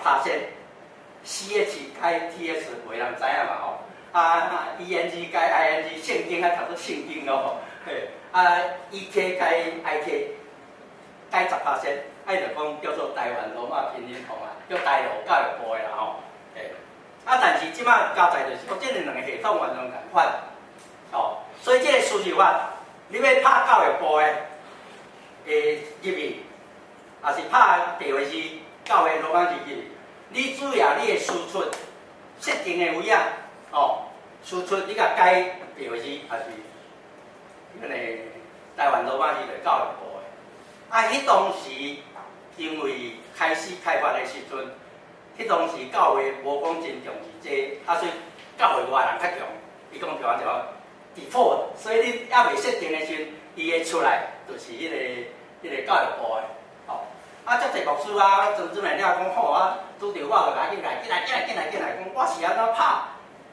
%，CH 改 TS，袂人知影嘛吼。啊，ENG 改 ING，聖經啊讀做聖經咯，嘿，啊，EK 改 IK，改10%，啊，伊就講叫做台灣羅馬拼音吼啊，叫台羅教育部的啦吼，嘿，啊，但是這擺交代就是講，這個兩個系統完全仝款，哦，所以這個輸入法，你欲拍教育部的的入去，抑是拍白話字教會羅馬字入去，你主要你的輸出設定的位啊，哦。輸出你共改白話字，抑是彼個台灣羅馬字就教育部的。啊，彼當時因為開始開發的時陣，彼當時教會無講真重視這個，啊，所以教會外人較強。伊講台灣就 default，所以你猶未設定的時陣，伊會出來就是彼個教育部的。吼，啊，足濟牧師啊，曾準備了講好啊，拄著我就共進來，進來，進來，進來，進來，講我是按怎拍？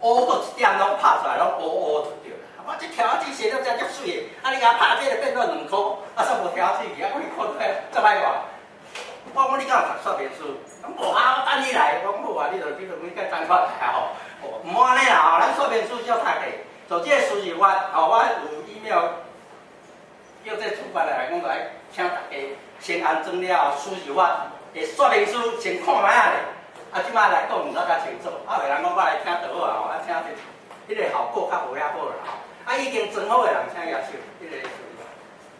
烏閣一點攏拍出來，攏烏烏就對啦。我這條仔紙寫了遮足媠的，啊，你共我拍這個變做2箍，啊，煞無條仔紙去，啊，我去看出足歹看。我講你敢有讀說明書？講無啊，我等你來。我講好啊，你就阮該等我來啊吼。毋好按呢啦吼，咱說明書少讀者。做這個輸入法，吼，我有 email 叫這主辦的來講，來請大家先安裝了後，輸入法的說明書先看覓仔咧。啊，這擺來講毋知較清楚。啊，有人講我來聽就好啊，吼，啊，聽者彼個效果較無遐好啦吼。啊，已經裝好的人請舉手，彼個輸入法。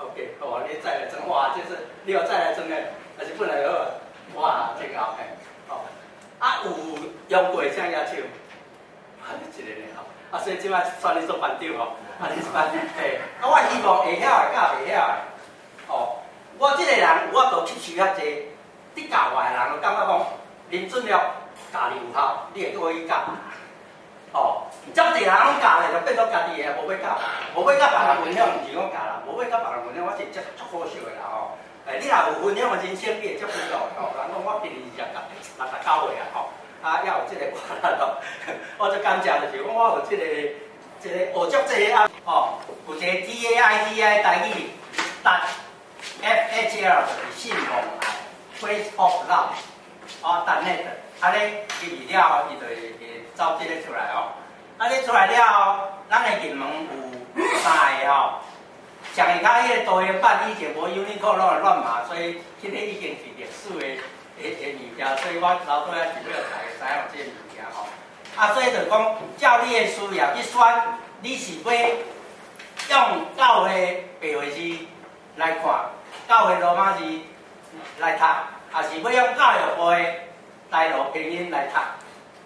OK，好，你再來裝，哇，這是你有再來裝的，還是本來就好？哇，真𠢕嘿，吼。啊，有用過請舉手。啊，你一個爾吼。啊，所以這擺選你做班長吼。啊，你是班嘿。啊，我希望會曉的教袂曉的，吼。我這個人有法度吸收遐濟，佇教我的人就感覺講，林俊樂教你有效，你會閣去教。吼，遮濟人攏教咧，就變做家己的，無欲教，無欲佮別人分享，毋是講教啦，無欲佮別人分享，我是足足可惜的啦吼。欸，你若有分享的人生，你會足快樂吼。人講我今年29歲啊吼，啊，猶有這個活力咯。我足感謝就是講我有這個學足濟啊，吼，有一個 TAITI 台語，.FHL 就是信望愛，Faith of Love，哦，.net，按呢入去了後，伊就會走這個出來哦。啊，你出來了後，咱的入門有三个吼。上下跤彼個圖形版以前無 Unicode 攏會亂碼，所以彼個已經是歷史的物件，所以我老早仔是欲予大家知影這個物件吼。啊，所以就講，照你的需要去選，你是欲用教會白話字來看，教會羅馬字來讀，抑是欲用教育部的台羅拼音來讀，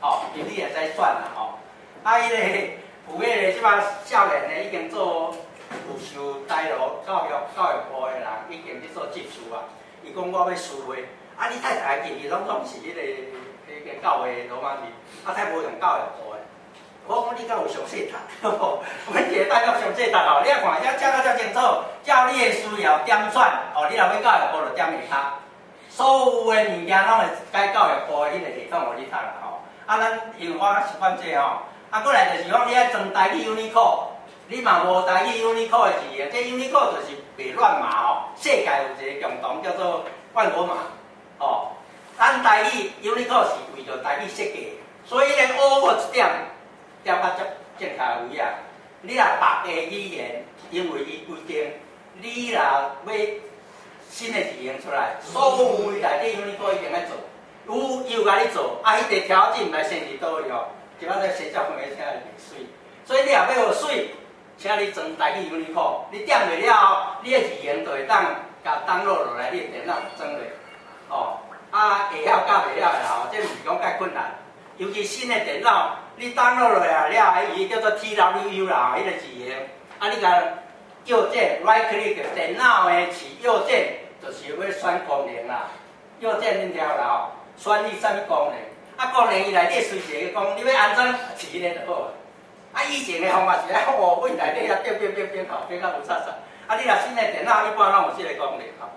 吼，因你會使選啦吼。啊，彼個有彼個這擺少年的已經做有受台羅教育部的人已經去做執事啊。伊講我欲書會，啊，你太太入去攏總是彼個教會羅馬字，啊，太無用教育部的。我講你敢有詳細讀？阮一個帶閣詳細讀吼，你愛看遐寫甲遮清楚，照你的需要點選，哦，你若欲教育部就點下跤，所有的物件攏會改教育部的彼個系統予你讀啦吼。啊，咱因為我習慣這吼，啊，過來就是講你愛裝台語 Unicode，你嘛無台語 Unicode 的字啊，這 Unicode 就是袂亂碼吼。世界有一個共同叫做萬國碼，吼。咱台語 Unicode 是為著台語設計，所以咧烏閣一點點較足正確的位啊。你若別个語言，因為伊規定，你若欲新的字型出來，所有內底 Unicode 一定愛做，有伊有共你做，啊，彼個條件毋知生佇佗位吼，一擺在洗照片請你袂媠，所以你若欲予媠，請你裝台語 Unicode，你點落了後，你的字型就會當共 download 落來，你的電腦裝落，哦，啊，會曉教袂曉的啦吼，這毋是講介困難，尤其新的電腦，你 download 落來了，伊叫做 TWU 啦，彼個字型，啊，你共右鍵 right click 電腦的持右鍵，就是欲選功能啦，右鍵恁聽有啦吼，選你啥物功能，啊，功能伊內底隨時會講，你欲按怎飼彼个就好啊。啊，以前的方法是愛哦，阮內底遐變變變變吼，變甲霧煞煞。啊，你若新的電腦一般攏有這個功能吼。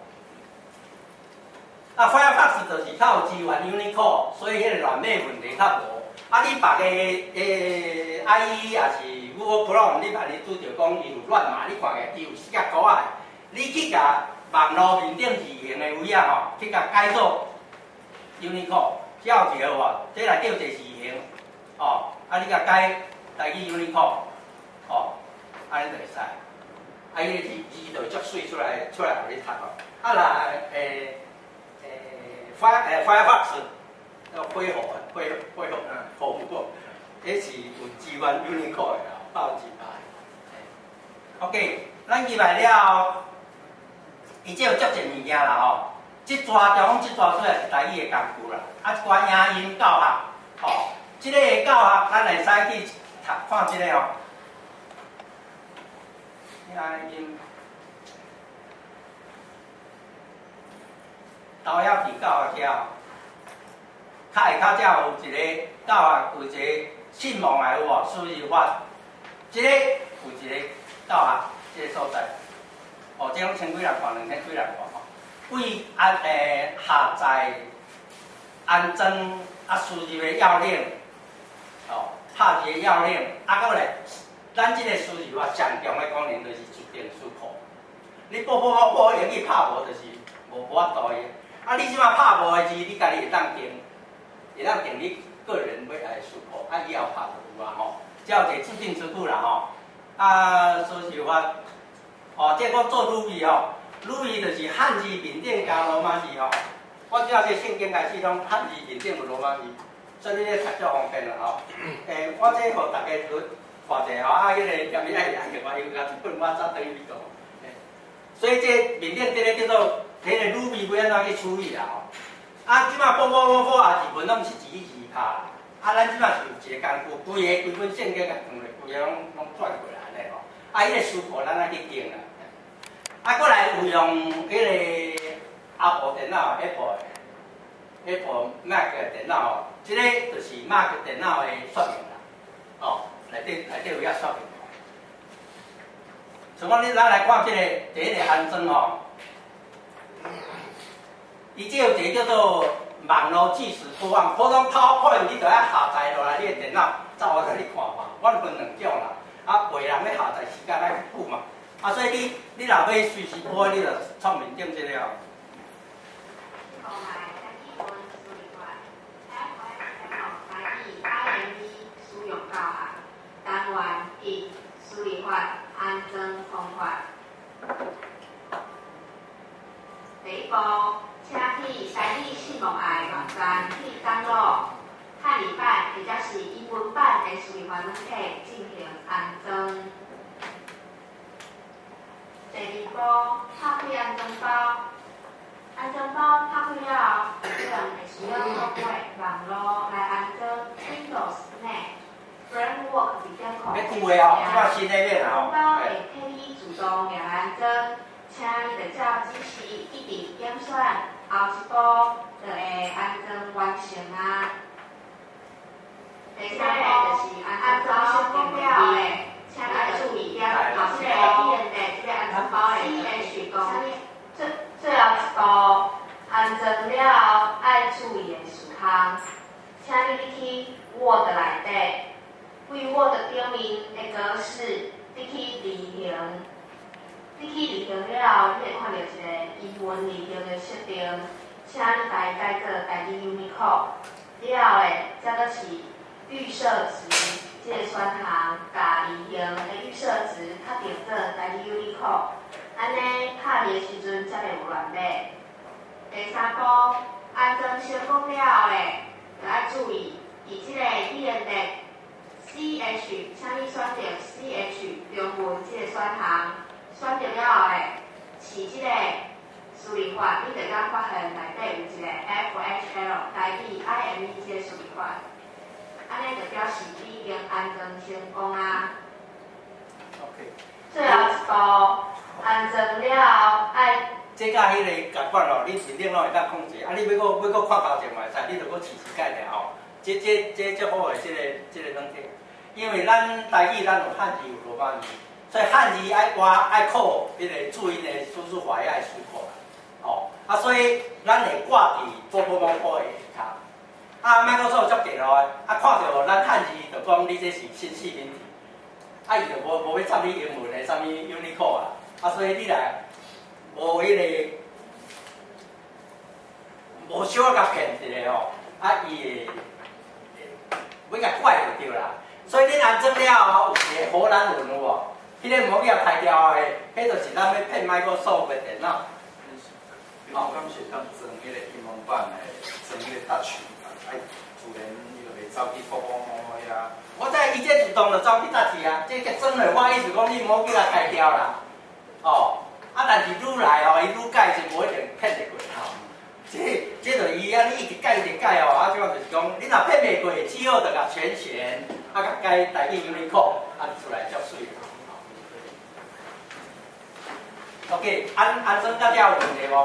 啊，Firefox 就是較有支援 Unicode，所以彼個亂碼問題較無。啊，你別个IE 抑是 Google Chrome，你萬一拄著講伊有亂碼，你看起來伊有四格箍仔的，你去共網路面頂字型的位啊吼，去共改做 Unicode，這有一個有無？這內底有一個字形，哦，啊你共改台語 Unicode，哦，按呢就會使。啊，彼個字字就會足媠出來，出來予你讀哦。啊若Firefox，那個火虎火火虎火虎，彼是有支援 Unicode 的啦，100%。OK，咱入來了後，伊這有足濟物件啦吼。這逝中這逝出來是台語的工具啦，啊一寡影音教學，吼，這個教學咱會使去讀看這個吼。影音，投影片教學遮，較下跤遮有一個教學，有一個信望愛有無？輸入法，這個有一個教學，這個所在，哦，這攏千幾人看，2000幾人看吼。為安下載、安裝啊輸入的要領，哦，拍字的要領，啊，閣來，咱這個輸入法上強的功能就是自定詞庫。你報報報報英語拍無，就是無無法度的。啊，你這馬拍無的字，你家己會當定，會當定你個人欲愛的詞庫，啊，以後拍就有啊吼。這有一個自定詞庫啦吼。啊，輸入法，哦，這個做魯字吼，魯字就是漢字面頂加羅馬字吼。我這個聖經開始攏漢字面頂有羅馬字，所以你咧讀足方便啦吼。我這予大家看者吼，啊，彼個踮伊愛愛我因為這本我早轉去美國。所以這面頂這個叫做彼個魯字欲按怎去處理啦吼。啊，這馬報報報報啊，日文攏是一字一字拍啦。啊，咱這馬是有一個工具，規個規本聖經共藏咧，規個攏攏轉過來咧吼。啊，彼個詞庫咱愛去定啦。啊，閣來有用彼個 Apple 電腦，Apple Apple Mac 的電腦吼，這個就是 Mac 電腦的說明啦。哦，內底內底有遐說明。像講你咱來看這個第一個安裝吼，伊這有一個叫做網路即時播放，普通 PowerPoint 你著愛下載落來你的電腦，才有法度你看嘛。阮分兩種啦，啊，別人咧下載時間較久嘛，啊，所以你你若欲隨時播，你就創面頂這個哦。購買台語文輸入法，FXML 台語 IME 使用教學單元一輸入法安裝方法。第一步，請去台語信望愛網站去登錄漢語版或者是英文版的輸入法軟體進行安裝。第二步，拍開安裝包。安裝包拍開了後，有可能會需要透過網路來安裝 Windows Net Framework 2.0。欲舊的哦，這馬新的免啊包會替你自動來安裝，請你著照指示一直點選，後一步就會安裝完成啊。第三步就是安裝成功了後，請你注意點後這個語言的這個安裝包的 CH 公。最最後一步，安裝了後愛注意的事項，請你入去 Word 內底，對 Word 頂面的格式，入去字型，入去字型了後，你會看著一個英文字型的設定，請你共伊改做台語 Unicode，了後的才閣是預設值這個選項，共字型的預設值確定做台語 Unicode。按呢拍字的時陣才袂有亂碼。第三步，安裝成功了後咧，著愛注意，佇這個語言的 CH，請你選擇 CH 中文這個選項，選擇了後咧，飼這個輸入法，你就會發現內底有一個 FHL 台語 IME 這個輸入法，按呢就表示你已經安裝成功啊。 OK。最後一步，安裝了後愛。這佮彼個共款吼，你面頂攏會當控制，啊，你欲閣欲閣看頭前嘛會使，你著閣試試改爾吼。這這這足好的這個這個軟體，因為咱台語咱有漢字有羅馬字，所以漢字愛換愛靠彼個注音的輸入法愛輸過來，吼，啊，所以咱會掛佇波波芒波的下跤。啊，Microsoft 足電腦的，啊，看著咱漢字就講你這是新細明體，啊，伊就無無欲插你英文的啥物 Unicode 啊，啊，所以你來無彼個無小可共騙一下吼，啊伊會欲共改就對啦。所以恁安裝了後，有一個荷蘭文有無？彼個毋好去共開掉的，彼就是咱欲騙 Microsoft 的電腦。哦，敢是當裝彼個英文版的，裝彼個 Dutch，愛自然伊就袂走去國王遐。我知伊這自動就走去 Dutch 啊，這個裝落我意思講你毋好去共開掉啦。哦，啊，但是愈來吼，伊愈改是無一定騙會過吼。這就伊按呢一直改一直改哦，啊，這款就是講，你若騙袂過，只好就共全選，啊，共改台語 Unicode，啊，出來足媠。OK，安裝到遮有問題無？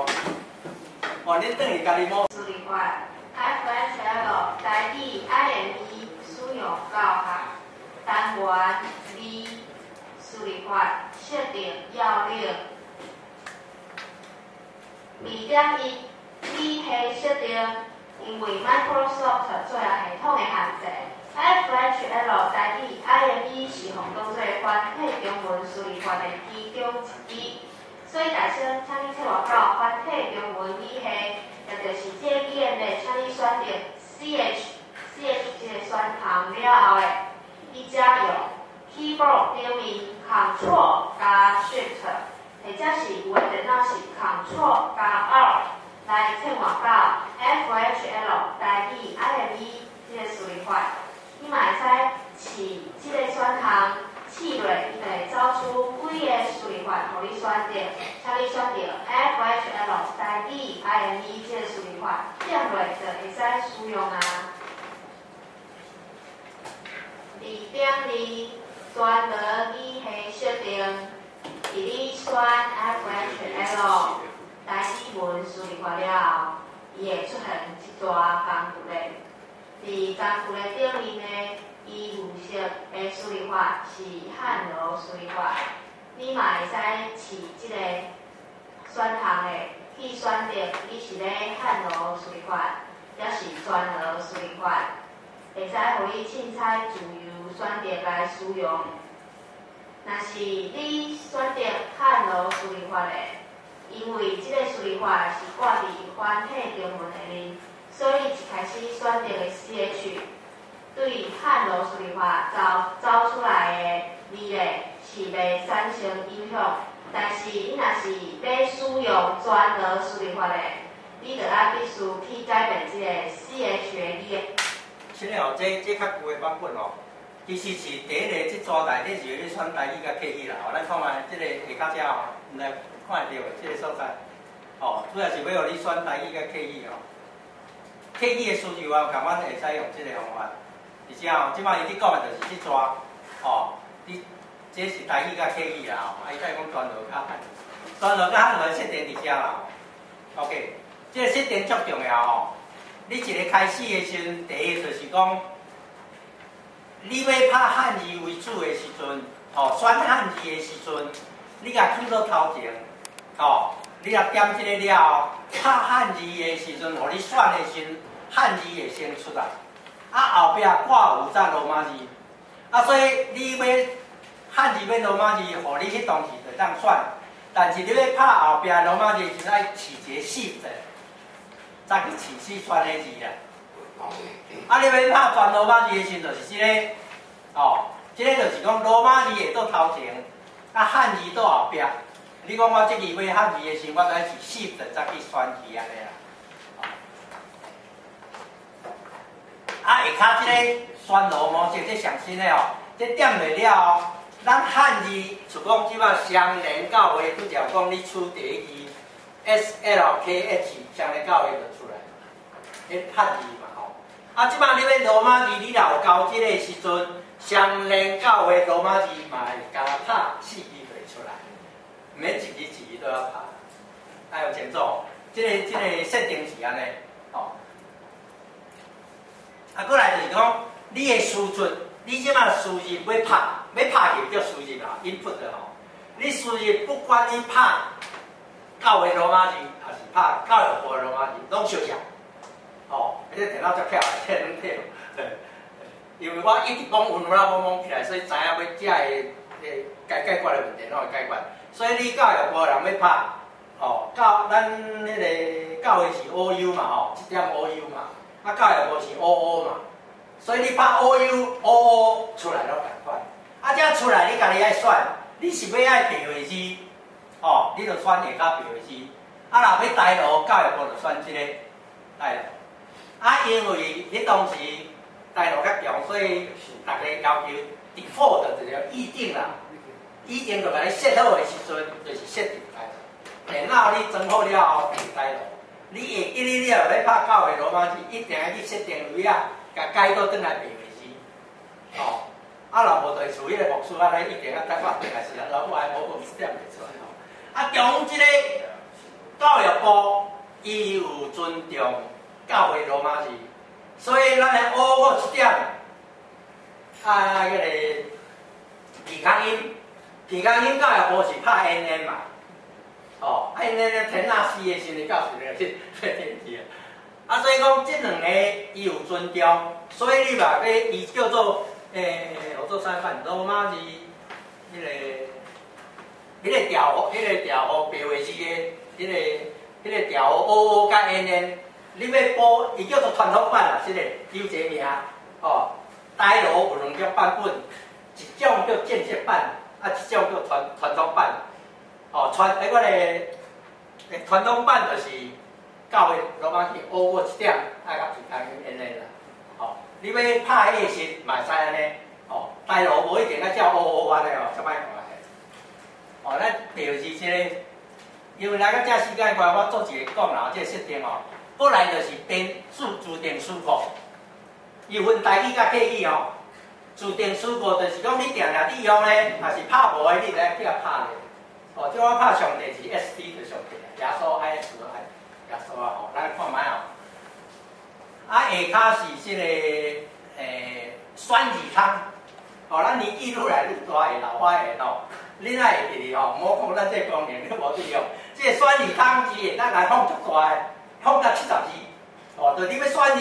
哦，恁轉去家己摸。輸入法 FHL 台語 IME 使用教學單元二輸入法設定要領2.1語系設定，因為 Microsoft 作業系統的限制，FHL 台語 IME 是予當做繁體中文輸入法的其中一支。所以大聲，請你切換到繁體中文語系，也就是這個語言的，請你選擇 CH CH 這個選項了後的，你才用 keyboard 頂面 Ctrl 加 Shift，或者是有的電腦是 Ctrl 加 R 來切換到 FHL 台語 IME 這個輸入法。你嘛會使試這個選項。試落，伊就會走出幾個輸入法，予你選擇，請你選擇 FHL 台語 IME 這個輸入法，點落就會使使用啊。2.2全羅語系設定，佇你選 FHL 台語文輸入法了後，伊會出現這逝工具列。佇工具列頂面呢，伊預設的輸入法是漢羅輸入法，你嘛會使試這個選項的去選擇你是欲漢羅輸入法，抑是全羅輸入法，會使予你凊彩自由選擇來使用。若是你選擇漢羅輸入法的，因為這個輸入法是掛佇繁體中文下面，所以一開始選擇的 CH 對漢羅輸入法走出來的字咧是袂產生影響。但是你若是欲使用全羅輸入法的，你就愛必須去改變這個 CH 的語言。是哦，這較舊的版本哦，其實是第一个這逝內底是咧選台語佮客語啦。吼，咱看覓這個下跤遮吼，毋知看會著這個所在，吼，主要是欲予你選台語佮客語哦。客語的輸入啊，共阮會使用這個方法。而且吼，這擺伊咧講的就是這逝，吼，你這是台語佮客語啦，吼，啊，伊再講全羅佮漢，全羅佮漢羅設定佇遮啦。OK，這個設定足重要吼。你一个開始的時陣，第一就是講，你欲拍漢字為主的時陣，吼，選漢字的時陣，你共囥做頭前，吼，你若點這個了後，拍漢字的時陣，予你選的時陣，漢字會先出來，啊後壁掛有再羅馬字，啊所以你欲漢字欲羅馬字，予你彼當時就會當選，但是你欲拍後壁羅馬字的時陣，愛試一個 shift。才去試試選彼字啦。啊，你欲拍全羅馬字的時陣，就是這个，哦，這个就是講羅馬字會佇頭前，啊漢字佇後壁。你講我這字欲漢字的時陣，我愛試 shift 才去選去按呢啦。啊，下跤這個全羅模式，這上新的哦，這點落了後，咱漢字就講這擺相連到話，拄則講你取第一字 S L K H 相連到話就出來，彼漢字嘛吼。啊，這擺你欲羅馬字，你若有交這個時陣，相連到話羅馬字嘛會共拍四字就會出來，毋免一字一字都要拍。愛有清楚，這個設定是按呢，吼。啊，過來就是講，你的輸出，你這擺輸入欲拍，欲拍入叫輸入啦，input 吼。你輸入不管你拍教會羅馬字，抑是拍教育部的羅馬字，攏相像。吼，這個電腦足巧的，這攏對。因為我一直講溫啦，摸摸起來，所以知影欲遮个該解決的問題攏會解決。所以你教育部的人欲拍，吼，教咱彼个教會是 OU 嘛吼，一點 OU 嘛，啊教育部是 OO 嘛，所以你拍 OU、OO 出來攏仝款。啊，這出來你家己愛選，你是欲愛白話字，吼，你就選下跤白話字。啊，若欲台羅教育部就選這個台羅。啊，因為彼當時台羅較強，所以逐家要求 default 就是預定啦，預定就共你設好的時陣，就是設定台羅。電腦你裝好了後，定台羅。你會記你了欲拍教會羅馬字，一定愛去設定位啊，共改倒轉來白話字。吼，啊，若無就是厝彼個牧師按呢，一定愛等我轉來時陣，老母還無講一點袂出來吼。啊，中這個教育部伊有尊重教會羅馬字，所以咱的 O 個一點，啊，彼個鼻腔音，鼻腔音教育部是拍 N N 嘛，哦，啊 N N 田納西的時陣教授咧去天氣啊，啊，所以講這兩个伊有尊重，所以你把欲伊叫做我做啥版羅馬字，彼個調號，彼個調號白話字的，彼個調號 O O 佮 N N，你欲補，伊叫做傳統版啦，這個有這個名，哦，台羅有兩種版本，一種叫正式版，啊，一種叫傳統版，哦，我个傳統版就是教會羅馬字 O 個一點，愛佮其他 N N 啦，哦，你欲拍彼個時嘛會使按呢，哦，台羅無一定愛照 O O 按呢哦，這擺看咧，哦，咱白話字這個，因為來到這時間關係，我做一個講啦，這個設定哦，過來就是編自定詞庫，伊分台語佮客語哦。自定詞庫就是講你定定你用的，若是拍無的，你就愛去共拍咧。哦，這我拍上帝是 S D 就上帝，耶穌 I S I 耶穌啊吼，咱看覓哦。啊，下跤是這個選字通，哦，咱年紀愈來愈大，會老花眼吼。你若會記得吼，莫講咱這個功能你無對用。這個選字通字會當來放足大的，放到70字。哦，就你欲選字，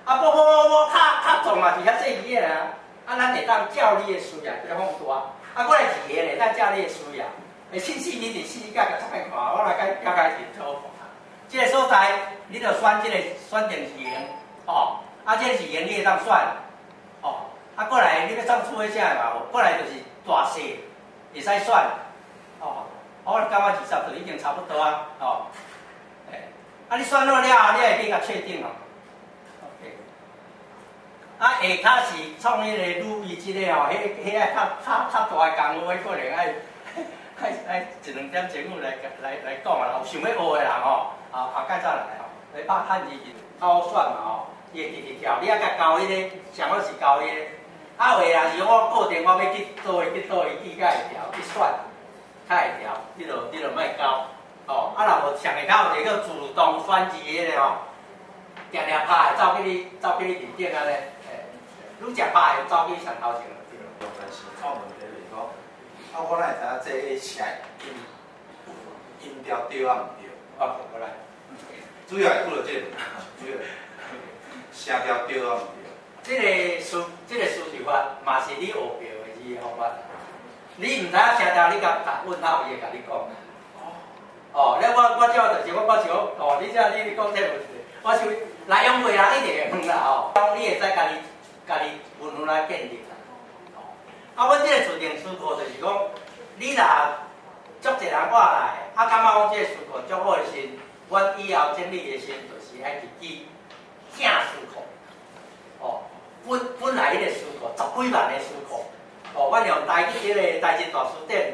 啊，無無無無，較較重嘛是遐細字的啊。啊，咱會當照你的需要去放大。啊，過來字形會當照你的需要。信息你佇四界共出來看，我來甲表解是做。這個所在，你就選這個選定字形，哦，啊，這個字形你會當選，哦，啊，過來你欲創出的啥嘛無？過來就是大細會使選，哦，我感覺20就已經差不多啊，哦，啊，你選好了後，你愛去共確定哦。OK，啊，下跤是創彼個魯伊這個吼，彼愛較大的工夫，彼可能愛一兩點鐘來講啊，有想欲學的人吼，啊，後蓋再來吼，來拍漢字較好選嘛吼，伊會直直跳，你愛共校彼個，上好是校彼個。啊，有的人是我固定我欲去佗位去佗位記才會調去選，才會調，你就莫校，哦，啊，若無上下跤有一個叫自動選字彼個吼，定定拍會走去你面頂按呢，嘿，愈食拍會走去上頭前就對了。但是出問題就是講，啊，我哪會知影這個聲音調對抑毋對？哦，過來。主要會拄著這個問題，主要聲調對抑毋對？這個輸入法嘛是你學白話字的方法。你毋知影聲調，你共答問號，伊會共你講。哦，了我照就是我想哦，你這你講這有問題，我想來用過人一定會問啦吼，你會使家己問問來建立啦。哦，啊，阮這個自定詞庫就是講，你若足濟人我來，啊，感覺講這個詞庫足好的時，阮以後整理的時就是愛去記正詞庫。哦，本來彼個詞庫十幾萬个詞庫，哦，阮用台語彼個台字大辭典，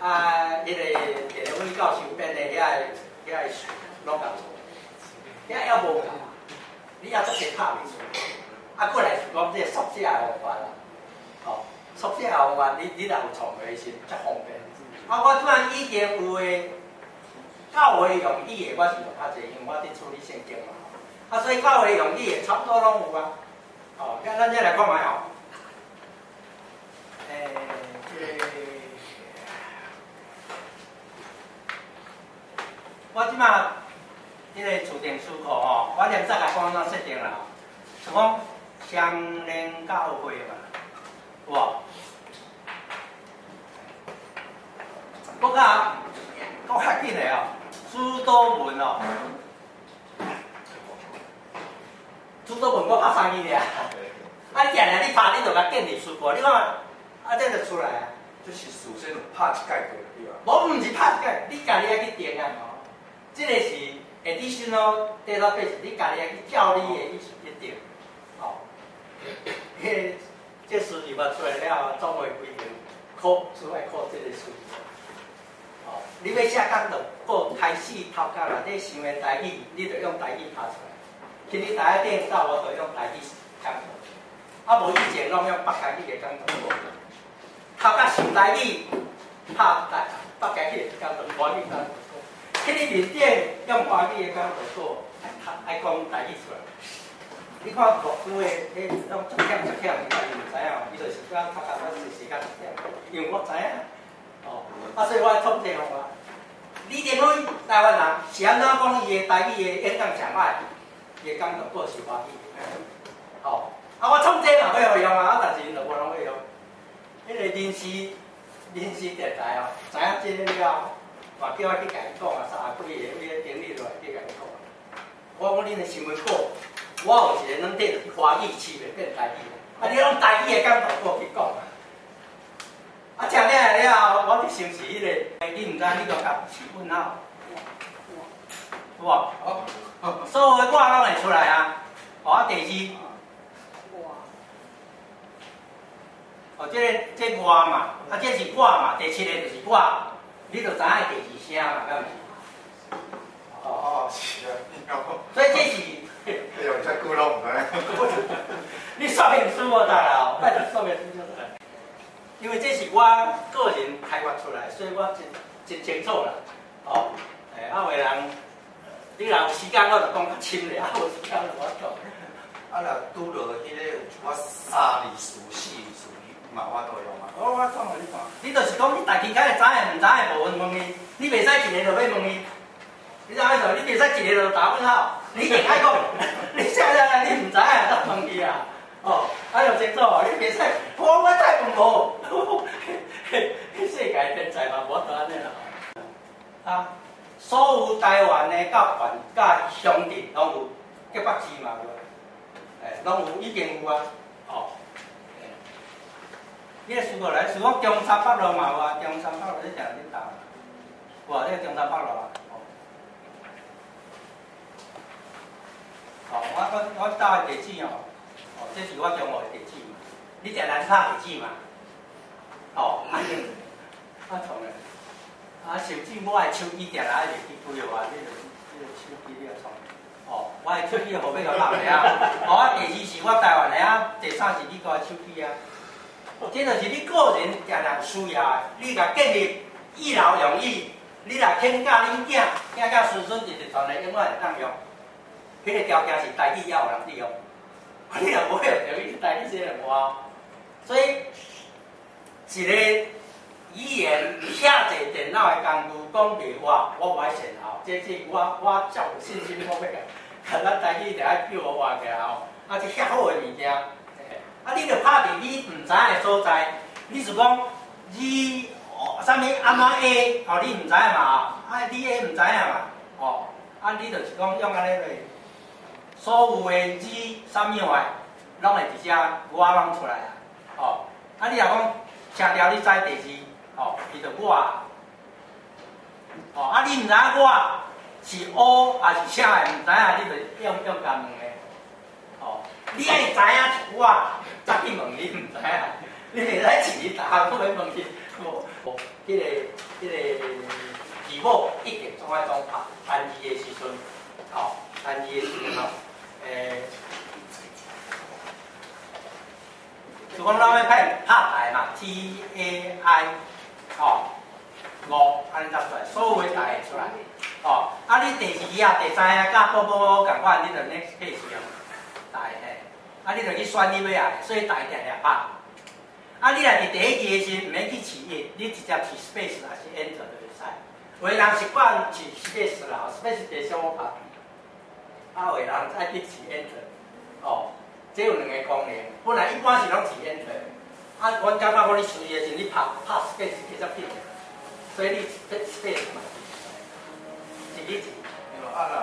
啊，彼個電腦阮教授編的遐個書攏共做，遐猶無夠，你猶足濟拍袂出。啊，過來是講這個縮寫的方法啦，哦，縮寫的方法，你若有創的時才方便。啊，我這擺已經有的教會用語的，我是用較濟，因為我佇處理聖經嘛。啊，所以教會用語的差不多攏有啊。哦，咱這來看覓吼。這個，我這擺這個自定詞庫吼，我連再來講怎設定啦。是講相連教會嘛，有無？閣較閣較緊的哦，主導文哦，主導文我拍三字爾，啊，定定你拍，你就共建立詞庫，你看，啊，這就出來啊。這是事先有拍一屆過對吧？無，毋是拍一屆，你家己愛去定啊。這个是 additional database，你家己愛去照你的意思去定。哦，彼个這輸入法出來了後，總會規定考主愛考這个輸入。哦，你欲寫講就過開始頭殼內底想的台語，你就用台語拍出來。去你台頂到我就用台語講。啊，無以前攏用北台語的講過。頭殼想台語，拍台北台語的講就華語講就去你面頂用華語的講就過，愛講台語出來。你看牧師的，彼攏足忝足忝，伊家己毋知影，伊就是講頭殼我時間足忝，因為我知影。哦，啊，所以我愛創這方法。李登輝台灣人是按怎講伊的台語的演講上歹，伊的講就過是華語。哦，啊，我創這嘛欲予用啊，啊，但是𪜶就無人欲用。彼个人事電台哦，知影這个了，嘛叫我去共伊講啊，三十幾个迄个經理落來去共伊講。我講恁的新聞稿，我有一个軟體就是華語試袂變台語，啊，你用台語的講法去講啊。啊，聽了了後，我就想是彼个，你毋知你就共是問號，有無？所有的我攏會出來啊。哦，啊，第二。哦，這个這我嘛，啊，這是我嘛，第七个就是我，你就知影第二聲嘛，敢毋是？哦哦，是啊，所以這是。用遮久攏毋知。你說明書無得啦，拜託說明書就得。因為這是我個人開發出來，所以我真真清楚啦。哦，欸，啊，有的人，你若有時間我就講較深咧，啊，無時間就無法度。啊，若拄著彼个有一寡三字詞、四字詞，嘛有法度用啊。我講予你看，你就是講你大家敢會知的，毋知的無問伊，你袂使一个就欲問伊。你知影意思無？你袂使一个就打問號，你一定愛講。你啥啥你毋知影就問伊啊。哦，啊就清楚，你袂使，我再問無。世界天才嘛，無法度按呢啦。啊，所有台灣的佮縣佮鄉鎮攏有，台北市嘛有，欸，攏有已經有啊。哦，你個輸過來，是講中山北路嘛有啊，中山北路你定恁搭，有啊，這個中山北路啊。哦，我搭的地址哦，哦，這是我中學的地址嘛，你定來拍地址嘛？哦，啊，啊創咧，啊，甚至我的手機定來愛入去規號啊，你就手機你也創，哦，我的手機號碼共拍下啊，哦，啊，第二是我台灣的啊，第三是美國的手機啊，這就是你個人定定有需要的，你共建立一勞永逸，你若肯教恁囝，囝囝孫孫直直傳來，永遠會當用。彼个條件是台語也有人佇用，你若無用著，你台語這個無啊。所以一個語言遐濟電腦的工具講袂活，我無愛善後，這是我足有信心講欲共，咱台語著愛叫我活起來吼。啊，這遐好的物件，啊，你著拍佇你毋知影的所在，你是講你啥物按怎 A，吼，你毋知影嘛？啊，你 A 毋知影嘛？吼，啊，你就是講用按呢落。所有的字啥物話，攏會佇遮我攏出來啊！哦，啊，你若講強調你知地址，哦，伊就我，哦，啊，你毋知影我是 O 還是啥的，毋知影，你就用用共問的，哦，你愛知影是我，才去問你毋知影，你袂使一逐項攏欲問伊，無，彼个字母一定總愛總拍單字的時陣，哦，單字的時陣吼。欸，就講咱欲拍拍台嘛，T A I，哦，五，按呢才出來，所有的台會出來，哦，啊，你第二啊、第三啊，佮寶寶仝款，你就 next page 用台嘿，啊，你就去選你欲愛的，所以台定定拍。啊，你若佇第一字的時，毋免去試一，你直接試 space 還是 enter 就會使。有的人習慣試 space 啦，space 袂傷好拍。啊，有的人愛去試 enter，哦，這有兩个功能。本來一般是攏試 enter，啊，阮感覺講你輸的時，你拍拍 space 比較緊，所以你 space 嘛是你一。啊啦，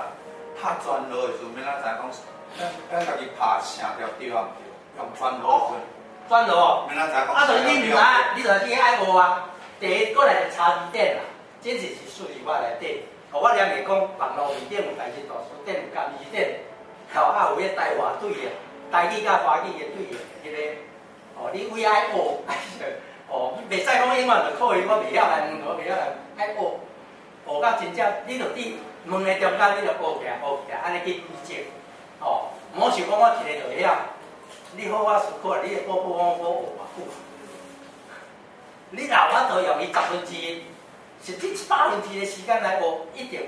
拍全落的时阵，欲怎知讲？咱家己拍声调对啊毋对？用全落的时阵。全落。欲怎知讲？啊，就是你毋知，你就是爱学啊。第一，过来就查字典啦，这是输入法内底。哦，我连会讲网路面顶有台字大辞典，有家字典，吼啊有彼台华对的，台语佮华语的对的，彼个，哦，你为爱学，爱学，哦，袂使讲永远就靠伊，我袂晓来问，我袂晓来，爱学，学到真正，你就伫问的中间，你就学起来，学起来，按呢去比较，哦，毋好想讲我一个就会晓，你好好思考，你的宝宝我学偌久，你若有法度用伊1/10，甚至1/100的时间来学，一定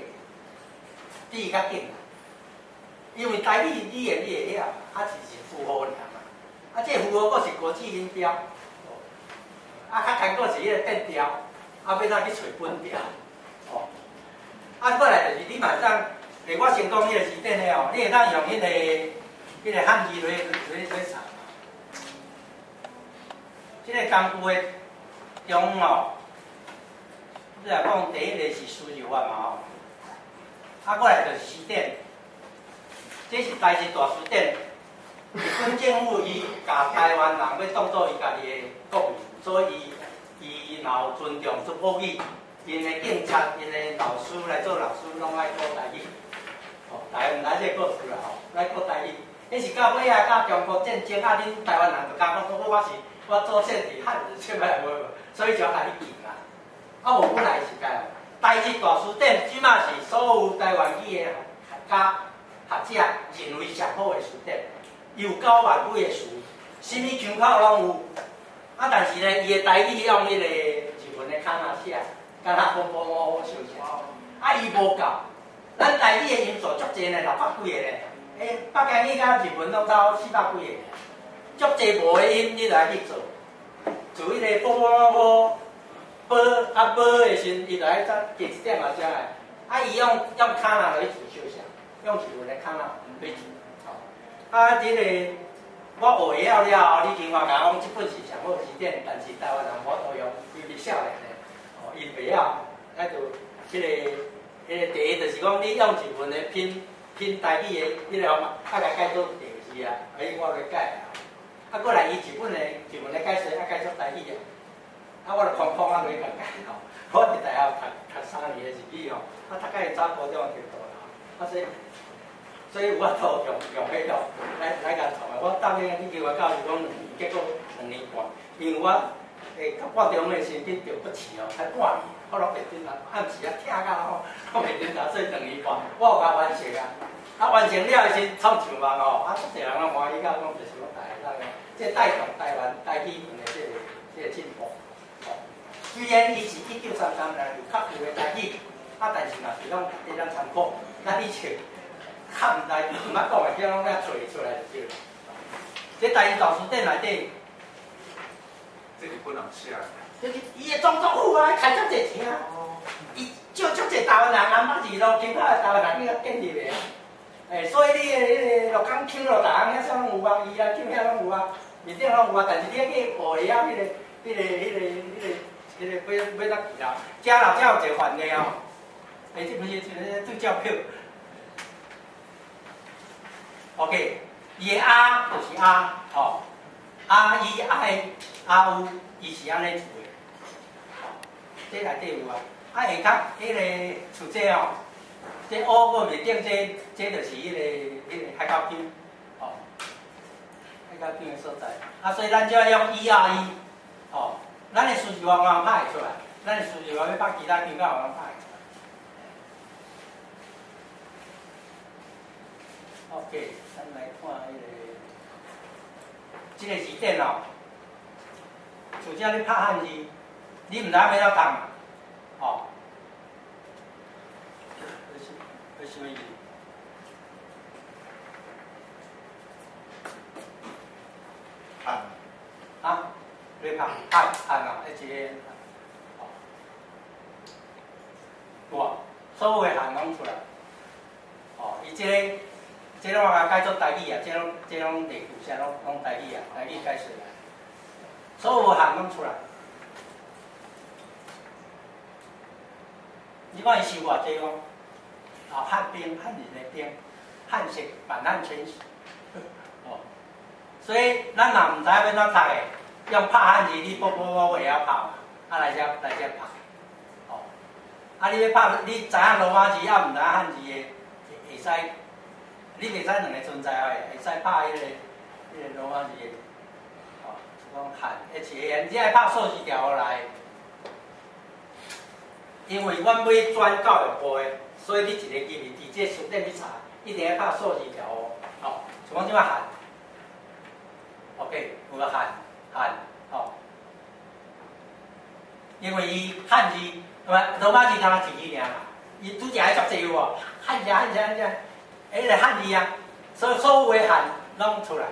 比伊较紧。因为台语语言你会晓，啊是是符号尔嘛，啊这符号阁是国际音标，啊较艰苦是彼个变调，啊欲怎去揣本调，哦，啊过来就是你嘛会当，我先讲彼个字典的哦，你会当用彼个汉字来查，这个工具的中吼。你若讲第一个是输入法嘛吼，啊，过来就是辞典，这是台字大辞典。日本政府伊共台湾人欲当做伊家己的国民，所以伊若有尊重出国语，𪜶的警察、𪜶的老师来做老师，拢爱讲台语。哦，大家毋知这个故事啦吼，来讲台语。彼是到尾仔，到中国战争啊，恁台湾人就感觉讲我是我祖先伫汉人，出来无，所以就共你禁啦。啊，无本来是共，台字大辞典这马是所有台湾语的学家学者认为上好的辞典，有9万几个词，啥物腔口拢有。啊，但是呢，伊的台语用彼个日文的卡那写，敢若波波摸相像。啊，伊无够，咱台语的音素足济呢，600几个呢。欸，北京语佮日文拢差400几个，足济无的音，你就爱去做，做彼个波波摸摸。无啊无的时阵，伊就爱再加一点仔声的。啊，伊用卡那来做相像，用日文的卡那去做。吼，啊，这个我学会晓了后，李金华共我讲，这本是上好辞典，但是台湾人无法度用，尤其少年的，哦，𪜶袂晓。啊，就彼个第一就是讲，你用日文的拼拼台语的彼个方法，啊，共改做第二字啊，啊，我来改啊。啊，过来伊日本的解说，啊，改做台语啊。啊，我就空空啊，落去共改吼。我伫大学读3年的日语吼，啊，读到会早高中程度啦。啊，所以有法度用彼个来共创的。我当年你叫我教授讲两年，结果2年半，因为我到半中的时阵去著骨刺哦，才半年，我拢袂振动，暗时啊疼到吼，拢袂振动，所以2年半，我有共完成啊。啊，完成了的时阵创上网吼，啊，足济人拢欢喜到讲，就是我台湾人，这带动台湾台语文的这个进步。虽然伊是1933年有较旧的台语，啊，但是嘛是拢值得咱参考。咱以前较毋知毋捌讲的，叫拢遐揣出来就对了。这台字大辞典内底，这日本人写的。这是伊的总统府啊，开足济钱啊！伊借足济台湾人，南北二路经口的台湾人去遐建立的。欸，所以你的彼个鹿港丘路、大行遐啥拢有啊，伊啊丘遐拢有啊，面顶拢有啊。但是你爱去学会晓彼个欲怎记啦？遮啦，遮有一个范例哦。欸，这不是一个对照表。OK，伊的 R 就是 R，吼，R E I R U，伊是按呢做的。这内底有啊。啊，下跤彼个像这哦，这 O 阁面顶这就是彼个海口腔，吼，海口腔的所在。啊，所以咱就要用 E R E，吼。咱的输入法嘛拍会出来，咱的输入法欲拍其他腔口嘛拍会出来。OK，咱来看这个字典哦。像这你拍汉字，你毋知影欲怎动，吼。这是啥物字？汉。啊？你拍汉汉啊，彼一个，哦，有无？所有的汉拢出来，哦，伊这个，这拢共改做台语啊，这拢例句啥拢台语啊，台语解释来，所有汉拢出来。你看伊收偌济哦？哦，汉兵汉人的兵，汉籍满汉全席，哦，所以咱若毋知影欲按怎读的，用拍汉字，你卜卜卜会晓拍嘛？啊來遮來遮拍，哦，啊你欲拍，你知影羅馬字，啊毋知影漢字的，會使，你袂使兩個存在會使拍彼個羅馬字的，哦，就講漢 H A N，你愛拍數字調來，因為阮欲轉教育部的，所以你一個字佇這辭典去查，一定愛拍數字調哦，像講這擺漢，OK，有無漢漢，哦。因為伊漢字，係咪羅馬字敢若一字爾嘛？伊拄則愛足濟有無？漢字漢字漢字，彼個漢字啊，所以所有的漢攏出來，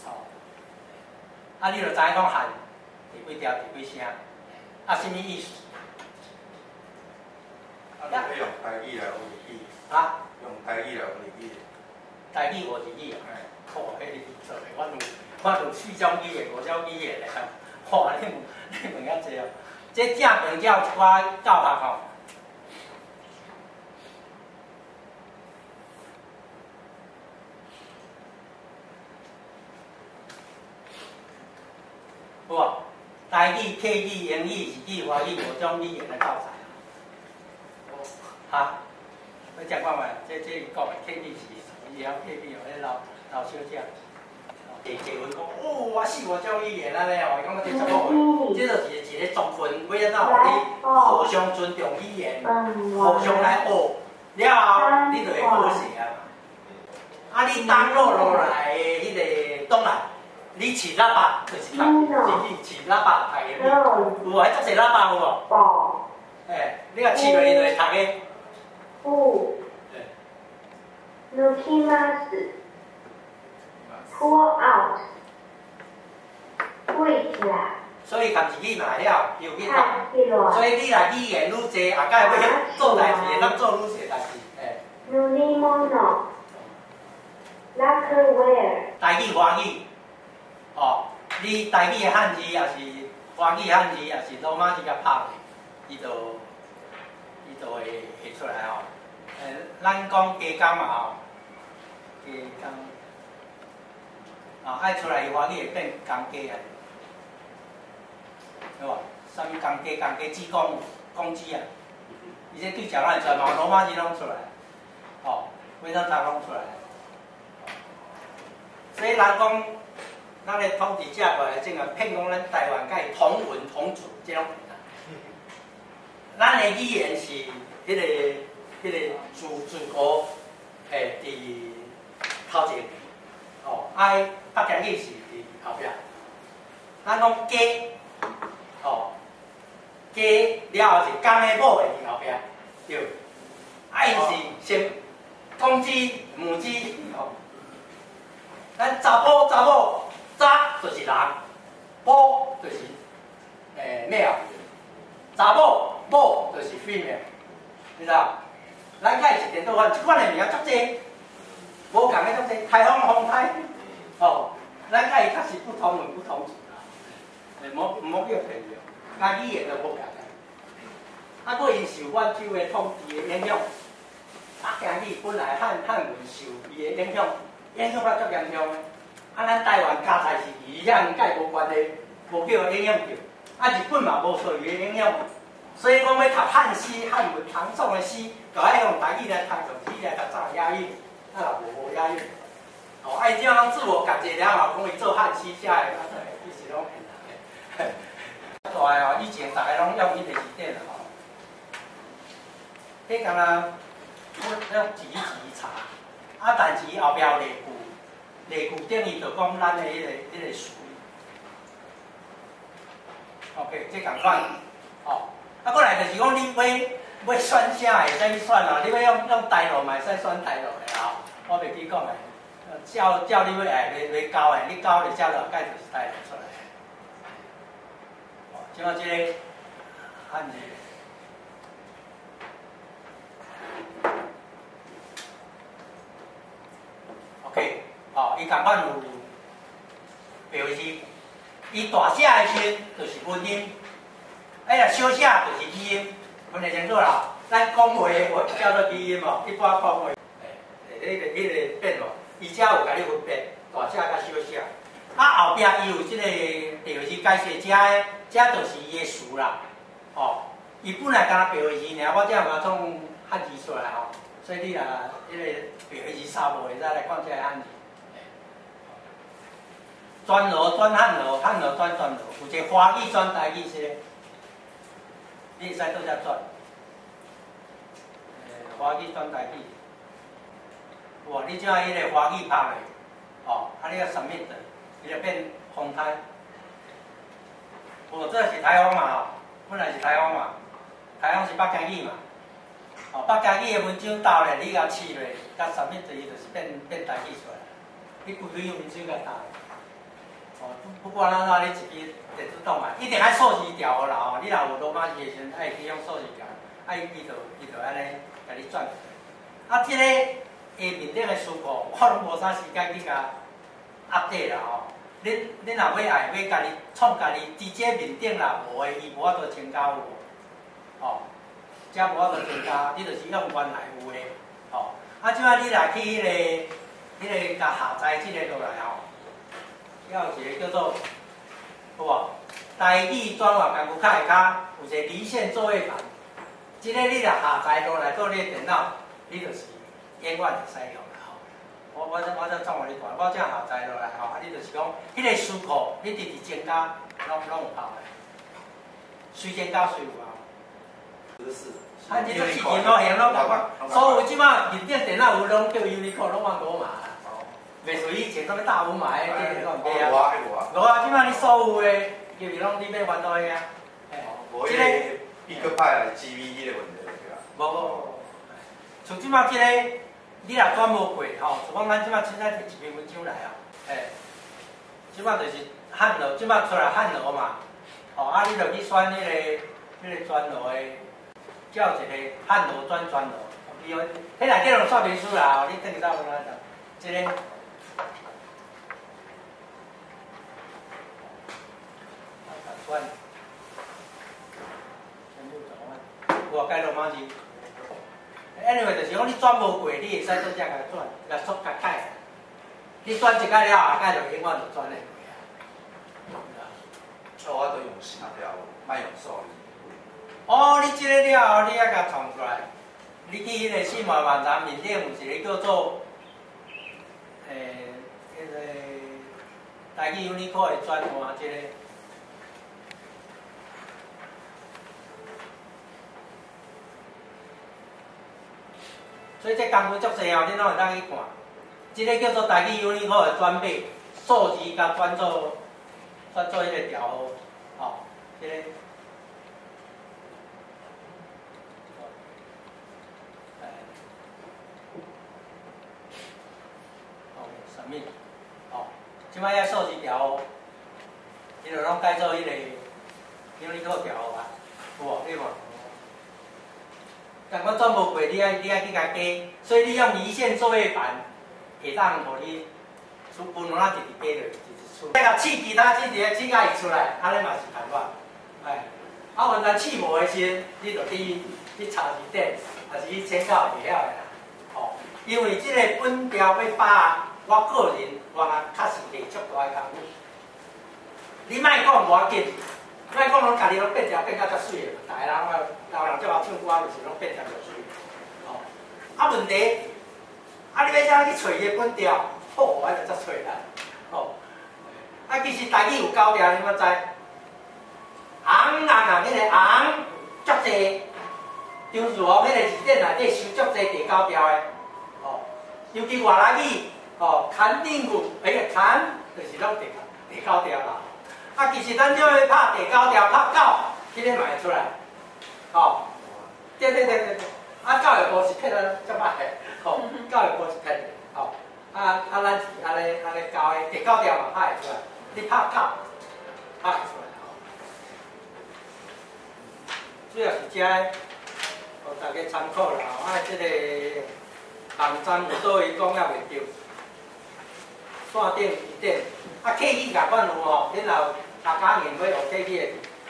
哦。啊，你就知影講漢佇幾條佇幾聲，啊，啥物意思？啊，你欲用台語來學日語？啊？用台語來學日語？台語學日語啊？哦，彼個做的，我有四種語言，五種語言咧。哇，你問遐濟哦？這正邊才有一寡教學吼，有無？台語、客語、英語、日語、華語五種語言的教材。哈？你食看覓？這伊講的客語是伊會曉客語哦，彼老老小姐。坐坐穩講，哦，我四五種語言按呢哦，伊感覺這足好的，這就是一個族群，欲按怎予你互相尊重語言，互相來學，了後你就會好勢啊嘛。啊，你 download 落來的彼個檔案，你飼喇叭就是讀，自己飼喇叭讀的，有無？彼足濟喇叭有無？欸，你若飼落去就會讀的。抜きます pull out，跪起來。所以含日語嘛會曉，又去讀。所以你若語言愈濟，後蓋欲做代誌，會當做愈濟代誌。欸。塗り物，lacquerware。台語、華語，哦，你台語的漢字，抑是華語漢字，抑是羅馬字共拍落，伊就會出來吼。咱講加減嘛吼，加減。啊，愛出來伊華語會變公雞啊，對無？啥物公雞公雞子公公雞啊？伊這對照咱會出來嘛？羅馬字攏出來，吼，欲按怎讀攏出來。所以人講，咱的統治者過來種啊，騙講咱台灣佮伊同文同種，這攏騙人。咱的語言是彼個自古嘿佇頭前。哦，啊，北京語是佇後壁。咱講雞，哦，雞了後是公的母的佇後壁，對。啊，𪜶是先公雞、母雞，哦。咱查埔查某，查就是人，埔就是male，查某某就是 female，你知無？咱佮伊是顛倒反，這款的物件足濟。無仝的足濟，台風風台，哦，咱佮伊確實不同文不同族啦，毋好叫騙著，佮語言都無仝啊。啊，閣𪜶受滿洲的統治的影響，北京語本來漢文受伊的影響，影響甲足嚴重的。啊，咱台灣加在是伊遐佮伊無關係，無叫影響著。啊，日本嘛無受伊的影響，所以講欲讀漢詩、漢文、唐宋的詩，就愛用台語來讀，用日語來讀才會押韻。啊，若無押韻，哦，啊，𪜶這攏自我感覺良好，講伊做漢詩寫的，啊，其實攏騙人的。大哦，以前逐个攏用彼個字典吼，彼敢若用一字一字查，啊，但是伊後壁有例句，例句等於就講咱的彼個詞。OK，這仝款，哦，啊，過來就是講你欲選啥會使去選哦，你欲用台語嘛會使選台語的吼，我袂記講的，照你欲愛欲交的，你交就照落蓋就是台語出來。哦，這馬這個漢字。OK，哦，伊仝款有白字，伊大寫的時陣就是文音，哎若小寫就是語音，分得清楚啦。咱咱讲话我叫做语音哦，一般讲话，迄个变哦，伊遮有共你分别大写佮小写。啊，后壁伊有这个白字解释，遮的遮就是伊的词啦，哦，伊本来敢若白字尔，我这嘛创汉字出来吼，所以你若彼个白字扫无，会使来看这个汉字。转罗转汉罗，汉罗转转罗，有一个华语转台语是，你会使倒遮转。华语转台语，哇！你将彼个华语拍落，哦，啊，你要 submit，伊就变风台。哦，这是台风嘛吼，本来是台风嘛，台风是北京语嘛，哦，北京语的文章投咧，你共试落，共 submit，伊就是变台语出来。你规篇文章共投。哦，不管按怎，你一支电子档案，一定爱数字调号啦吼。你若有罗马字的时阵，爱去用数字调，啊，伊就按呢共你转。啊，这个下面顶的词库，我拢无啥时间去共 update 啦吼。恁若欲爱欲家己创家己，伫这面顶若无的，伊无法度增加有无？哦，遮无法度增加，你就是用原来有的，吼。啊，这摆你若去彼个共下载这个落来吼。还有一个叫做，好无？台语转换工具卡下跤有一个离线作业板，这个你若下载落来到你的电脑，你就是永远会使用啦吼。我才创予你看，我才下载落来吼，啊，你就是讲，彼个词库你直直增加，拢有效的，随增加随有啊。啊，你这字形路型拢共款，所有这摆面顶电脑有拢叫 Unicode，拢按罗马啦。袂似以前啥物大五码的，这个拢毋对啊。无啊，无啊，这摆你所有的，就是拢你欲还到遐。无彼个比阁歹来 GV 彼个问题对啊。无无无，像这摆这个，你若转无过吼，就讲咱这摆凊彩提一篇文章来啊，嘿，这摆就是汉罗，这摆出来汉罗嘛，吼，啊，你就去选彼个转罗的，叫一个汉罗转转罗，伊彼内底拢说明书啦，你转去走无啦？这个。转，全部转换，有啊，改罗马字。Anyway，就是讲你转无过，你会使做遮共转，共速共改。你转一改了后，改就永远就转会过啊。错，我都用写了，莫用数字。哦，你这个了后，你爱共创出来。你去彼个四万网站面顶有一个叫做，彼个台语 Unicode 的转换这个。所以这工具足济哦，恁拢会当去看。这个叫做台语 Unicode 的转码，数字共转做彼个调号，吼，这个。哦，什么？哦，这摆遐数字调号，伊就拢改做彼个 Unicode 调号啊，有无？你看。但我转无过，你爱去共加，所以你用离线作业板，会当予你出分拢仔直直加落，直直出。再共试其他试一个试甲伊出来，按呢嘛是办法。哎，啊，原来试无的时阵，你就去查字典，抑是去请教会晓的啦。吼，因为这个本调欲把，我个人我确实下足大的工夫。你莫讲无要紧。莫讲拢家己拢变调变甲遮媠的，逐个人啊，老人这捌唱歌就是拢变调就媠。吼，啊问题，啊你欲怎去揣伊的本调？好，我就才揣啦。吼，啊其实台语有九调，你敢知？红红红，彼个红足济，张树豪彼个字典内底收足济第九调的。吼，尤其外来语，吼，牵顶句，彼个牵就是拢第九调啦。啊，其实咱这个拍第九调，拍九，彼个嘛会出来，吼，对对对对对，啊，教育部是骗咱遮歹的，吼，教育部是骗的，吼，啊啊，咱是按呢按呢教的，第九调嘛拍会出来，你拍九，拍会出来，吼。主要是这，予大家参考啦，吼，啊，这个网站有佗位讲犹袂著，线顶字典。啊，客语共款有吼，恁若有大家硬欲学客语的，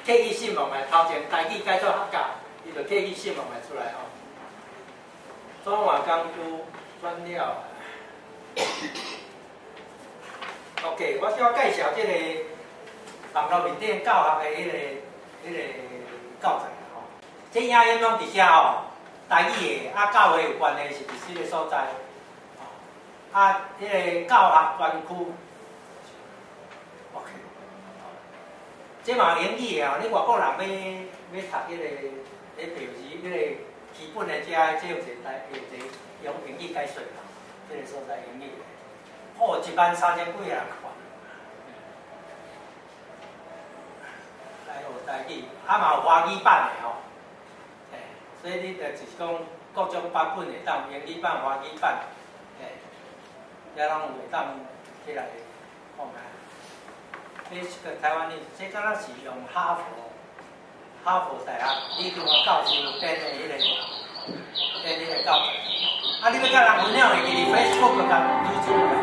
客语新闻的头前台语改做客家，伊伊就摕去信嘛会出来吼。转换工具转了。OK，我小介绍这个网路面顶教学的彼个教材吼。这影音攏伫遮吼，台语的啊，教会有关的是伫这个所在。啊，彼个教学专区。OK，这嘛有英语的吼，你外国人欲读彼个，彼表示彼个基本的遮，这有一个台，有一个用英语解说啦，这个所在英语的。哦，13000几个人看。来学台语，啊嘛有华语版的吼，欸，所以你就是讲各种版本会当，英语版、华语版，欸，遮攏有会当起来看觅。这是个台湾的，这敢若是用哈佛大学李中华教授编的彼个教材。啊，你欲佮人分享，会记伫 Facebook 佮 YouTube。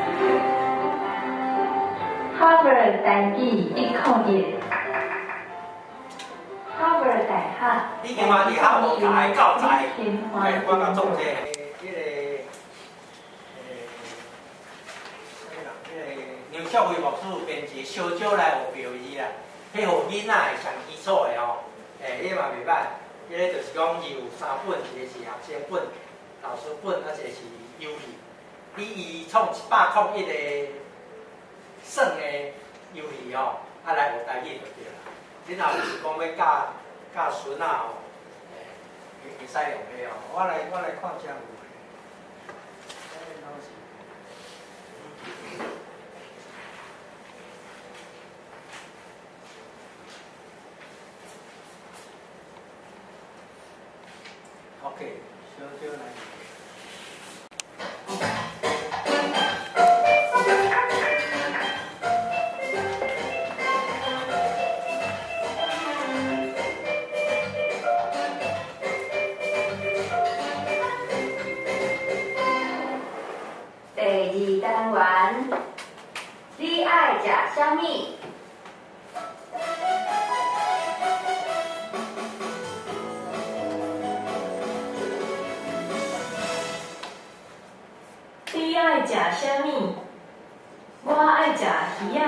哈佛台语101，哈佛大学。你起码伫哈佛大学教材，欸，我共做这个，彼个，啥物人？彼个杨少辉牧师编一个小少来学标字啦，彼予囡仔会上基础的吼，欸，彼嘛袂歹。彼个就是讲，伊有三本，一个是学生本、老师本，啊一个是游戏。你伊创101个算的游戏吼，啊来学台语就对啦。你若是讲欲教教孙仔吼，欸，会使用的哦。我来看遮有无。这拢是。OK，小少来。第二单元，你爱食啥物？你爱食啥物？我爱食鱼仔。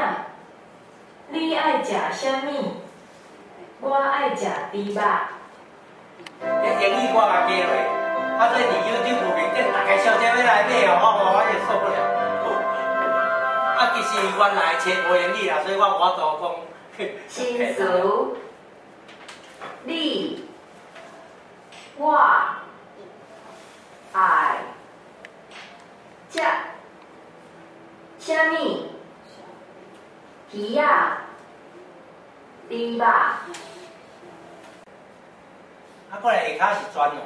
你爱食啥物？我爱食猪肉。这英语我嘛加落，啊，所以伫 YouTube 面顶，逐家小姐欲来买哦，我也受不了。啊，其实原来册无英语啦，所以我无法度讲。新词，你，我，爱，食，啥物？鱼仔，猪肉。啊，过来下跤是专栏，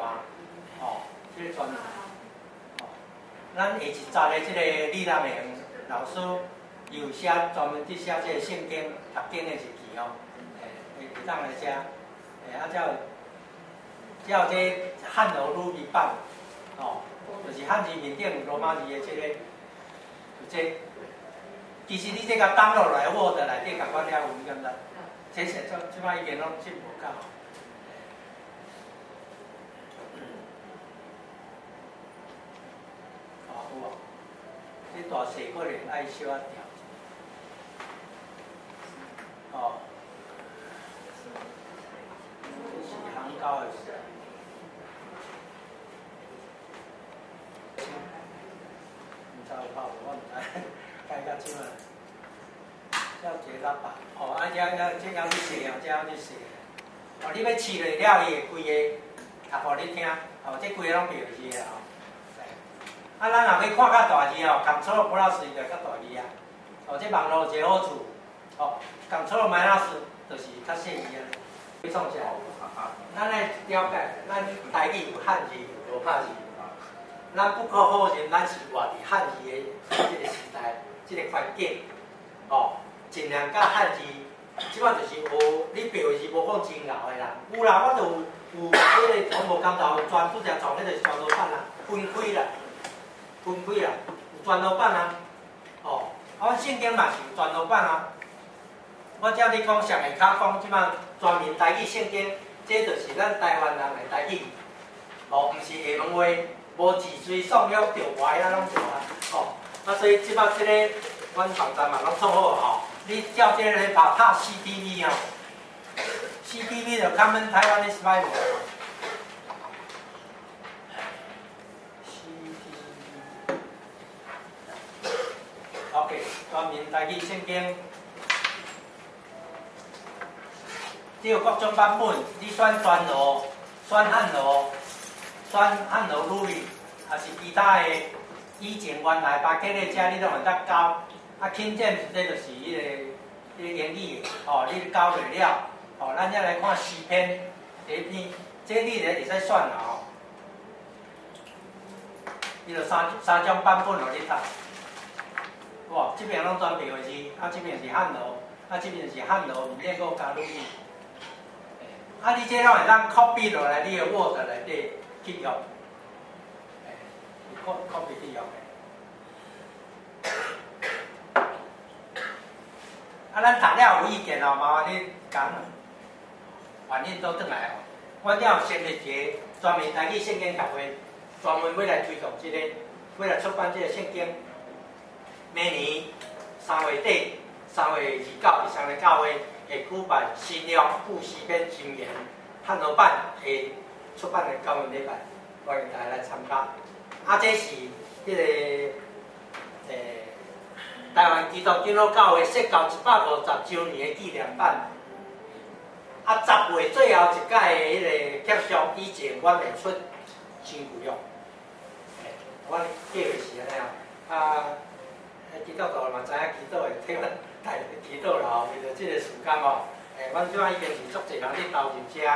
吼，这个专栏，吼，咱下一集的这个李南明老师有写专门伫写这个圣经读经的日记哦，欸，会当来写，欸，啊，才有这汉罗鲁语版，吼，就是汉字面顶有罗马字的这个，有这，其实你这个 download 来 Word 内底共款了有，你敢知？这是这摆已经拢进步到。哦，有无？这大细可能爱小仔调。哦，这是行高的。毋知有拍无？我毋知，改到这马。这有一个喇叭，哦，啊，这这样去试哦，这样去试。哦，你欲试落了，伊会规个读予你听，哦，这规个拢标字的吼。啊，咱若欲看较大字哦，Ctrl Plus 就较大字啊。哦，这网路有一个好处，哦，Ctrl Minus 就是较细字啊。你创啥？咱爱了解，咱台语有汉字，有罗马字。咱不可否认，咱是活伫汉字的这个时代，这个环境，哦，尽量佮汉字。这摆就是学你白话字无讲真𠢕的啦，有啦，我就有彼个从无工头专拄则创彼个全罗版啊，分开啦，分开啦，有全罗版啊，哦，啊，阮圣经嘛是有全罗版啊。我照你讲，上下跤讲，这摆全面台语圣经，這就是咱台灣人的台語，哦，毋是廈門話，無字隨宋約著歪啊，攏對啊，吼。啊，所以這擺這個，阮網站嘛攏創好吼，你照這個咧拍拍 CTB 吼，CTB 就 Common Taiwanese Bible。CTB。OK，全民台語聖經。這有各種版本，你選全羅、選漢羅、選漢羅魯語，抑是其他的。以前原來巴結的遮，你攏會當交。啊，King James 這就是彼個英語的，吼，你交落了，吼，咱再來看詩篇第一篇，這你就會使選啦吼。伊就三種版本予你讀。哇，這邊攏全白話字，啊，這邊是漢羅，啊，這邊是漢羅，毋免閣加魯語。啊！你這攏會當 copy 落來，你的 Word 內底去用，copy 去用的。啊，咱讀了有意見哦，麻煩你講，反應都轉來哦。阮了有成立一個專門台語聖經協會，專門欲來推動這個，欲來出版這個聖經。明年3月底，3月29，佇三个教會會舉辦新約古詩篇箴言漢羅版的出版的感恩禮拜，歡迎大家來參加。啊，這是彼個台灣基督長老教會設教150週年的紀念版。啊，10月最後一屆的彼個結束以前，阮會出新舊約。阮計劃是按呢啊，基督徒嘛知影祈禱會替阮代祈禱啦吼，為著這個時間吼，阮這擺已經是足濟人咧投入遮的，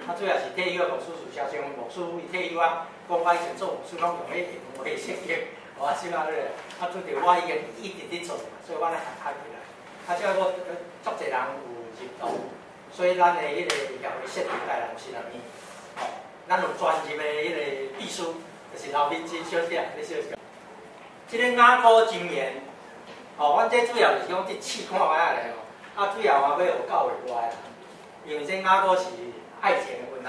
啊，主要是退休的牧師，是蕭成牧師伊退休啊，講我以前做牧師攏用彼下門話聖經，我這擺咧，啊，拄著我已經一直咧做，所以我咧學學起來，啊，這個足濟人有入道，所以咱的彼個協會設佇台南新南面，吼，咱有專任的彼個秘書，就是劉敏珍小姐，你小姐。這个雅歌箴言，吼，阮這主要就是講這試看覓仔咧吼，啊，主要嘛欲學教會外啦，因為這雅歌是愛情的文學，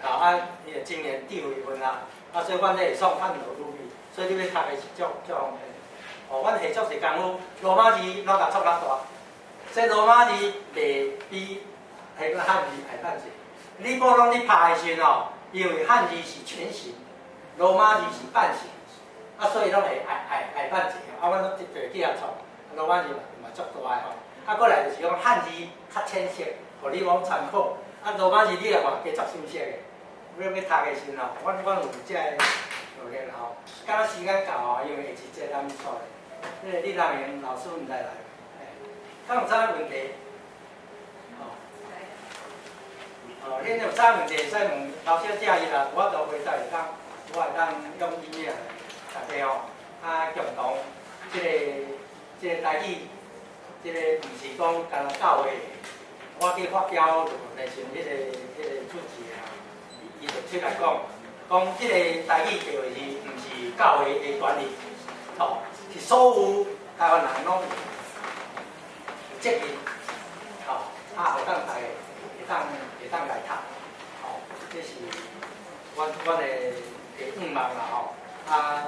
吼啊，伊個箴言智慧文學，啊，所以阮這會創漢羅魯語，所以你欲讀的是足足方便。吼，阮下足濟功夫，羅馬字攏共錯較大，這羅馬字袂比彼個漢字矮半截。你無論你拍的時陣吼，因為漢字是全形，羅馬字是半形。啊，所以攏會矮矮矮半截，啊，阮攏直接去遐創，羅馬字嘛足大的吼。啊，過來就是講漢字較淺色，予你講參考。啊，羅馬字你來看加足深色的，欲讀的時陣吼，阮有這個努力啦吼。敢若時間到吼，因為下一節咱煞咧。彼個李南明老師毋知來，敢有啥問題？吼，哦，恁有啥問題會使問老小姐伊啦，有法度回答會當，我會當用 email。大家吼，啊，共同這個台語，這個毋是講干焦教會，我去發表論文的時陣，彼個主持啊，伊就出來講，講這個台語白話字毋是教會的權利，吼，是所有台灣人攏有責任，吼，啊，予當大家會當來讀，吼，這是阮的願望啦，吼。啊，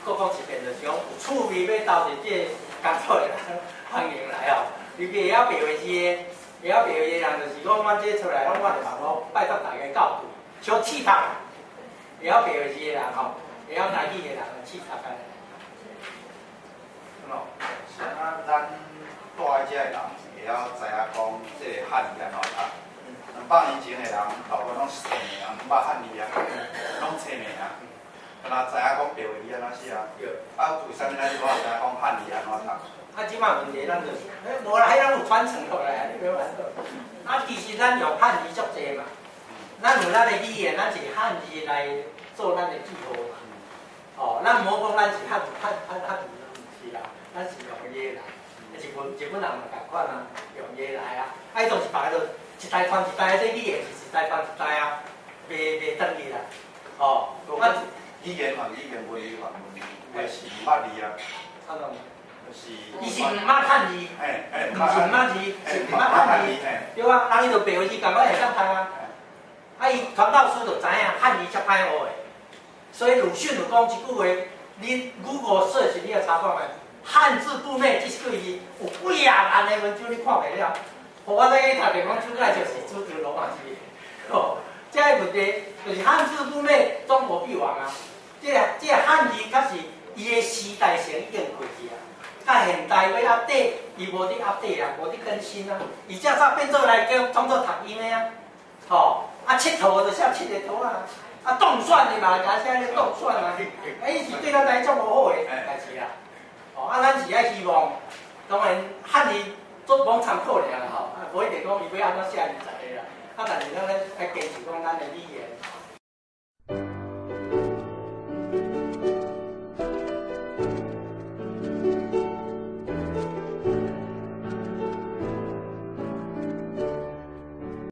閣講一遍，就是講有趣味欲投入這個工作的人，歡迎來哦。尤其會曉白話字的，會曉白話字的人，就是講阮這出來，阮我就嘛講拜託大家校對，小試讀。會曉白話字的人吼，會曉台語的人試讀下。哦，是啊，咱住佇遮的人會曉知影講這个漢字按怎讀。200年前的人，大部分攏是冊名，毋捌漢字啊，攏冊名啊。敢若知影講白話字按怎寫啊？啊，為啥物咱無法知影講漢字按怎讀？啊，這擺問題咱就是，無啦，彼攏有傳承落來啊，你袂煩惱。啊，其實咱用漢字足濟嘛，咱有咱的語言，咱是漢字來做咱的記號嘛。哦，咱無講咱是漢字，毋是啦，咱是用伊來。日本人嘛仝款啊，用伊來啊。啊，伊總是別個就一代傳一代，這語言是一代傳一代啊，袂斷去啦。哦，啊。語言還語言，文字還文字，有的是毋捌字啊。安怎？就是。伊是毋捌漢字，毋是毋捌字，是毋捌漢字。對啊，人伊就白話字，仝款會當讀啊。啊，伊傳教士就知影漢字才歹學的，所以魯迅有講一句話，你 Google search 你也查看覓，漢字不美這句字有幾仔萬的文章你看袂了。我咧去讀著講主概就是主張羅馬字的，吼，這个問題就是漢字不美，中國必亡啊！這個漢字確實伊的時代性已經過去啊，佮現代欲 update，伊無佇 update 啊，無佇更新啊，伊這才變做來叫當做讀音的啊，吼，啊，𨑨迌就寫七个頭啊，啊，當選的嘛，共寫咧當選啊，啊，伊是對咱台足無好的代誌啊，吼，啊，咱是愛希望，當然漢字做罔參考爾啦吼，啊，無一定講伊欲按怎寫伊就會啦，啊，但是咱咧愛堅持講咱的語言。